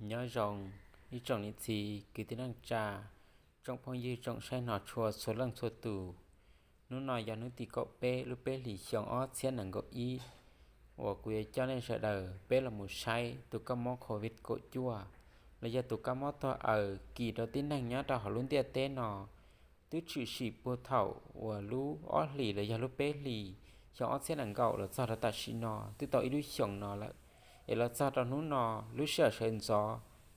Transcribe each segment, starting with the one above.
Nyob zoo ib tsoom niam txiv kwv tij neej tsa, tsoom phooj ywg tsoom saib hnov tshua txhua leej txhua tus. Hnub no yog hnub tim kaum peb lub peb hlis xyoo ob txhiab nees nkaum ib, uas kuv yuav coj nej sawv daws peb los mus saib tus kab mob covid kaum cuaj, los yog tus kab mob tuag aws kis rau tib neeg nyob rau hauv lub ntiaj teb no. Twb tshwm sim puag thaum uas lub ob hlis los yog lub peb hlis xyoo ob txhiab nees nkaum los txog rau tam sim no twb tau ib lub xyoos no lawm. Es los txog rau hnub no, lub sij hawm sawv ntxov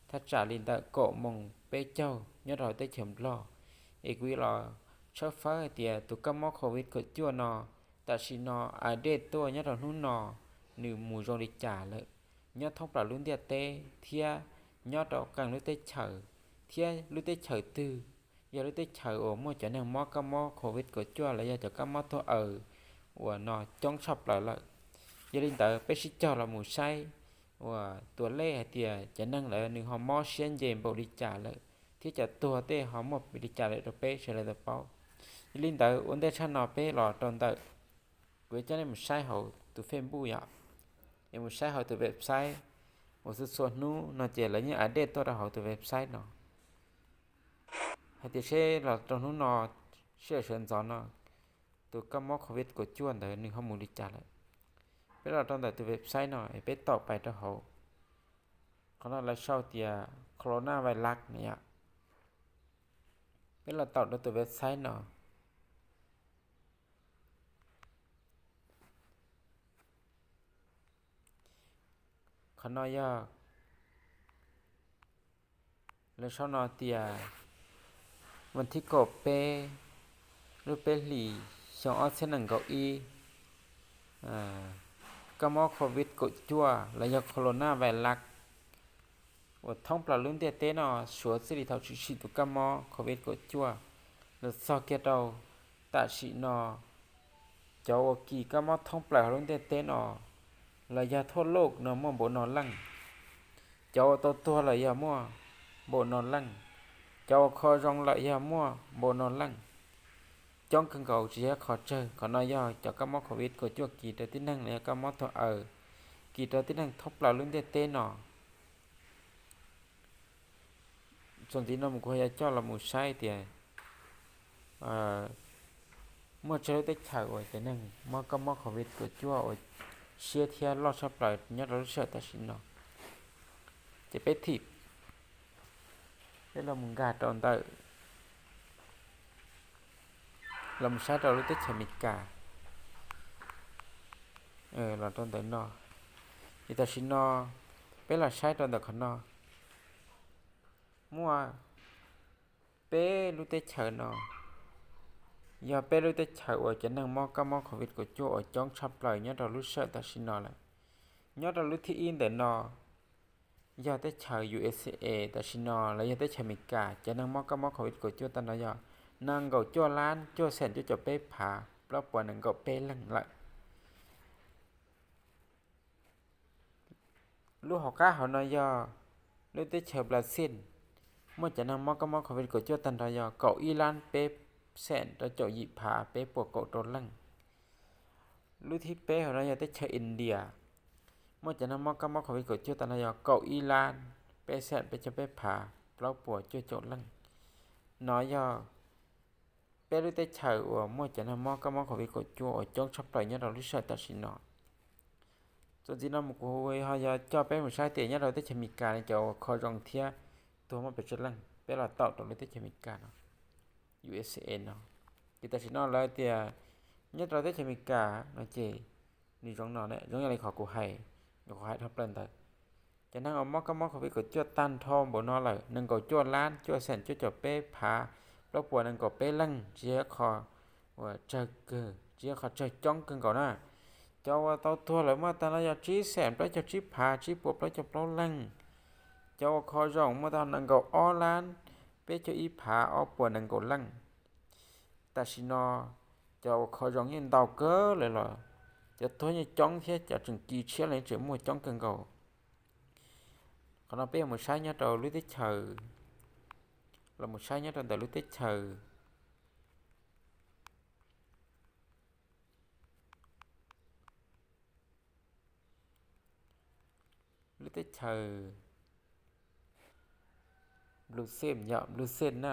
thaj tsam li ntawm kaum moos peb caug nyob rau hauv teb chaws Nplog, es kuv yuav los tshawb fawb hais tias tus kab mob covid kaum cuaj no tam sim no update tuaj nyob rau hnub no nws mus zoo li cas lawm nyob thoob plaws lub ntiaj teb thiab nyob rau qee lub teb chaws, thiab lub teb chaws twg yog lub teb chaws uas muaj cov neeg mob kab mob covid kaum cuaj los yog cov kab mob tuag aws uas no coob tshaj plaws lawm. Yog li ntawd peb sib cog los mus saib uas tus lej hais tias cov neeg lawv nws ho mob siab nce npaum li cas lawm, thiab cov tuag tej ho muaj li cas lawm rau peb sawv daws tau paub. Yog li ntawd ua ntej tshaj no peb los rau ntawm, kuv yuav coj nej mus saib hauv tus Facebook yom, es mus saib hauv tus website uas txhua txhua hnub no ces lawv yeej update tuaj rau hauv tus website no hais tias seb los rau hnub no, sij hawm sawv ntxov no, tus kab mob covid kaum cuaj ntawd nws ho mus li cas lawm. Peb los rau ntawm tus website no es peb taum pais rau hauv. Qhov no lawv sau tias Corona Virus no yom. Peb los taum rau tus website no. Qhov no yog lawv sau no tias, vas thib kaum peb lub peb hlis xyoo ob txhiab nees nkaum ib, kab mob covid kaum cuaj los yog Corona Virus uas thoob plaws lub ntiaj teb no, suav txij li thaum tshwm sim tus kab mob covid kaum cuaj los txog kiag rau tam sim no, cov uas kis kab mob thoob plaws hauv lub ntiaj teb no los yog thuaj luj no muaj npaum no leej. Cov uas tau tuag lawm yog muaj npaum no leej. Cov uas kho zoo lawm yog muaj npaum no leej. Coob kawg nkaus tsis yog qhov tsawg. Qhov no yog cov kab mob covid kaum cuaj kis rau tib neeg los yog kab mob tuag aws kis rau tib neeg thoob plaws lub ntiaj teb no. Txuas ntxiv no mus kuv ho yuav coj los mus saib tias muaj tsawg lub teb chaws uas cov neeg mob kab mob covid kaum cuaj uas siab thiab loj tshaj plaws nyob rau lub sij hawm tam sim no. Ces peb thim, peb los mus nkag rau ntawm, los mus saib rau lub teb chaws Amelikas. Los rau ntawm no, ces tam sim no peb los saib rau ntawm qhov no, muaj peb lub teb chaws no yog peb lub teb chaws uas cov neeg mob kab mob covid kaum cuaj uas coob tshaj plaws nyob rau lub sij hawm tam sim no lawm. Nyob rau lub thib ib ntawm no yog teb chaws U S A tam sim no los yog teb chaws Amelikas, cov neeg mob kab mob covid kaum cuaj tag nrho yog nees nkaum cuaj lab cuaj xeem cuaj caum peb phav plaub puas nees nkaum peb leeg lawm. Lub hauv qab hauv no yog lub teb chaws Brazil, muaj cov neeg mob kab mob covid kaum cuaj tag nrho yog kaum ib lab peb xeem rau caum yim phav peb puas kaum rau leej. Lub thib peb hauv no yog teb chaws India, muaj cov neeg mob kab mob covid kaum cuaj tag nrho yog kaum ib lab peb xeem peb caug peb phav plaub puas cuaj caum leej. No yog peb lub teb chaws uas muaj cov neeg mob kab mob covid kaum cuaj uas coob tshaj plaws nyob rau lub sij hawm tam sim no. Txuas ntxiv no mus kuv ho yog coj peb mus saib tias nyob rau teb chaws Amelikas no cov uas kho zoo thiab tuag muaj pes tsawg leej, peb los taum rau lub teb chaws Amelikas no, U S A no. Ces tam sim no lawv tias nyob rau teb chaws Amelikas no ces nws zoo no, zoo yam li qhov kuv hais, qhov hais dhau plaws ntawd. Cov neeg uas mob kab mob covid kaum cuaj tag nrho npaum no lawm nees nkaum cuaj lab cuaj xeem cuaj caum peb phav plaub puas nees nkaum peb leej, tsis yog qhov uas tsawg kawg, tsis yog qhov tsawg coob kawg nkaus na. Cov uas tau tuag lawm muaj tag nrho yog tsib xeem plaub caug tsib phav tsib puas plaub caug plaub leej. Cov uas kho zoo muaj tau nees nkaum ob lab peb caug ib phav ob puas nees nkaum leej. Tam sim no cov uas kho zoo yeej ntau kawg lawm los cov tuag yeej coob thiab cov tseem kis tshiab los tseem muaj coob kawg nkaus. Qhov no peb yuav mus saib nyob rau lub teb chaws, los mus saib nyob rau ntawm lub teb chaws, lub teb chaws Bruxelles yog Bruxelles na,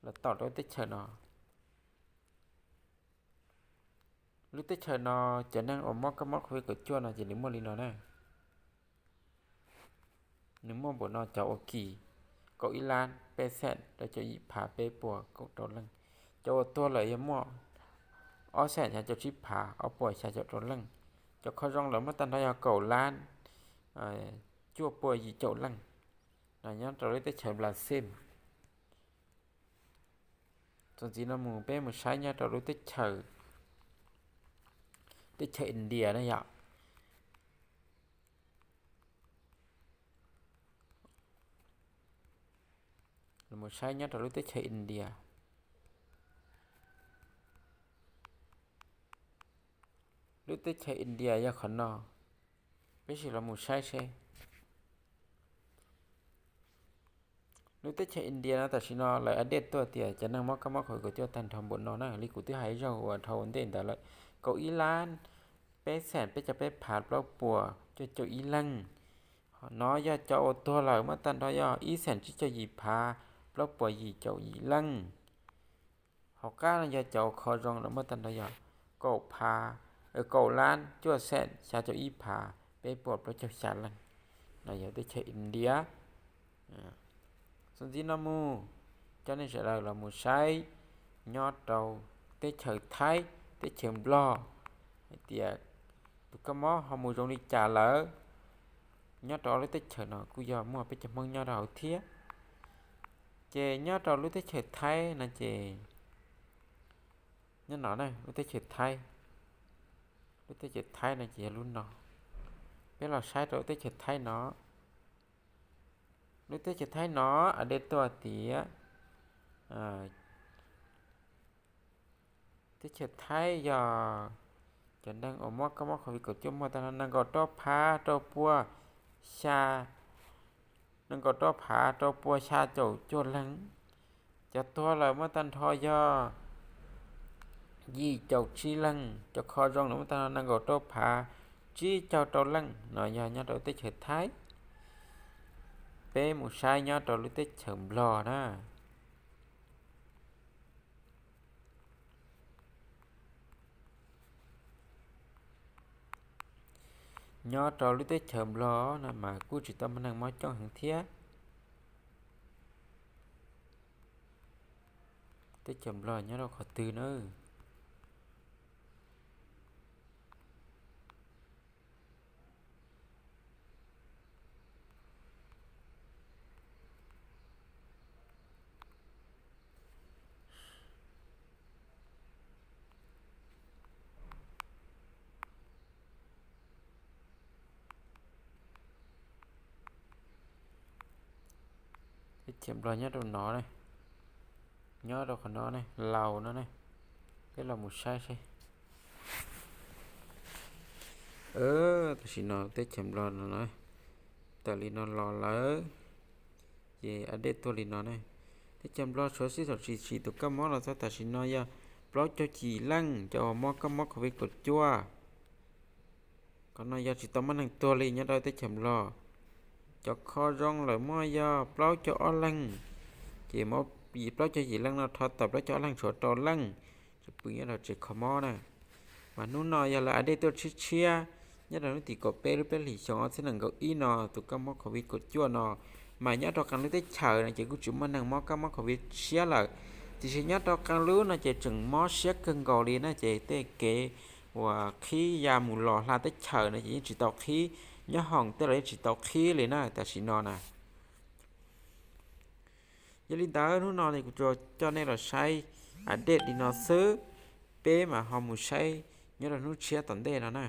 los tom rau teb chaws no. Lub teb chaws no cov neeg uas mob kab mob covid kaum cuaj no ces nws muaj li no na. Nws muaj npaum no cov ua kis kaum ib lab peb xees rau caum yim phav peb puas kaum rau leej. Cov uas tuag lawm yog muaj ob xees xya caum tsib phav ob puas xya caum rau leej. Cov kho zoo lawm muaj tag nrho yog kaum lab cuaj puas yim caum leej. No nyob rau lub teb chaws Brazil. Txuas ntxiv no mus peb mus saib nyob rau lub teb chaws, teb chaws India na yom. Mus saib nyob rau lub teb chaws India. Lub teb chaws India yog qhov no, peb sim los mus saib seb. Lub teb chaws India no tam sim no lawv update tuaj tias cov neeg mob kab mob covid kaum cuaj tag nrho npaum no na, li kuv twb hais zaug uas dhau ntej ntawd lawm, kaum ib lab peb xees peb caug peb phav plaub puas cuaj caum ib leej. No yog cov uas tuag lawm muaj tag nrho yog ib xees tsib caug yim phav plaub puas yim caum yim leej. Hauv qab no yog cov uas kho zoo lawm muaj tag nrho yog kaum phav, kaum lab cuaj xees xya caum ib phav peb puas plaub caug xya leej. No yog teb chaws India. Txuas ntxiv no mus, coj nej sawv daws los mus saib nyob rau teb chaws Thaib, teb chaws Nplog, hais tias tus kab mob ho mus zoo li cas lawm. Nyob rau lub teb chaws no kuj yog muaj peb cov Hmoob nyob rau hauv thiab. Ces nyob rau lub teb chaws Thaib no ces, nyob no na, lub teb chaws Thaib, lub teb chaws Thaib no ces yog lub no. Peb los saib rau lub teb chaws Thaib no. Lub teb chaws Thaib no update tuaj tias teb chaws Thaib yog cov neeg uas mob kab mob covid kaum cuaj muaj tag nrho nees nkaum rau phav rau puas xya, nees nkaum rau phav rau puas xya caum cuaj leeg. Cov tuag lawm muaj tag nrho yog yim caum tsib leeg, cov kho zoo lawm muaj tag nrho nees nkaum rau phav tsib caug rau leej. No yog nyob rau teb chaws Thaib. Peb mus saib nyob rau lub teb chaws Nplog na. Nyob rau lub teb chaws Nplog no mas kuj tsis tau muaj neeg mob coob heev thiab. Teb chaws Nplog nyob rau qhov twg na? Teb chaws Nplog nyob rau no ne, nyob rau qhov no ne, Laus no ne. Peb los mus saib seb. Tam sim no teb chaws Nplog no, tawm li no los lawm, ces update tuaj li no ne. Teb chaws Nplog suav sib thaum tsis sim tus kab mob los txog tam sim no yog plaub caug yim leej cov uas mob kab mob covid kaum cuaj. Qhov no yog tsis tau muaj neeg tuag li nyob rau teb chaws Nplog. Cov kho zoo lawm muaj yog plaub caug ob leeg, ces plaub caug yim leej no rho tawm plaub caug ob leeg tshuav rau leej, tsis pw nyob rau tsev kho mob na. Mas hnub no yog lawv update tuaj tshiab tshiab, nyob rau hnub tim kaum peb lub peb hlis xyoo ob txhiab nees nkaum ib no tus kab mob covid kaum cuaj no, mas nyob rau qee lub teb chaws no ces kuj tsis muaj neeg mob kab mob covid siab lawm. Tiam sis nyob rau qee lub no ces tseem mob siab kawg nkaus li na, ces tej kev uas qhib ya mus los hla teb chaws no ces yeej tsis tau qhib, nyob hoom tej los yeej tsis tau qhib li na tam sim no na. Yog li ntawd hnub no kuv coj nej los saib update li no xwb, peb mam ho mus saib nyob rau hnub tshiab tom ntej no na.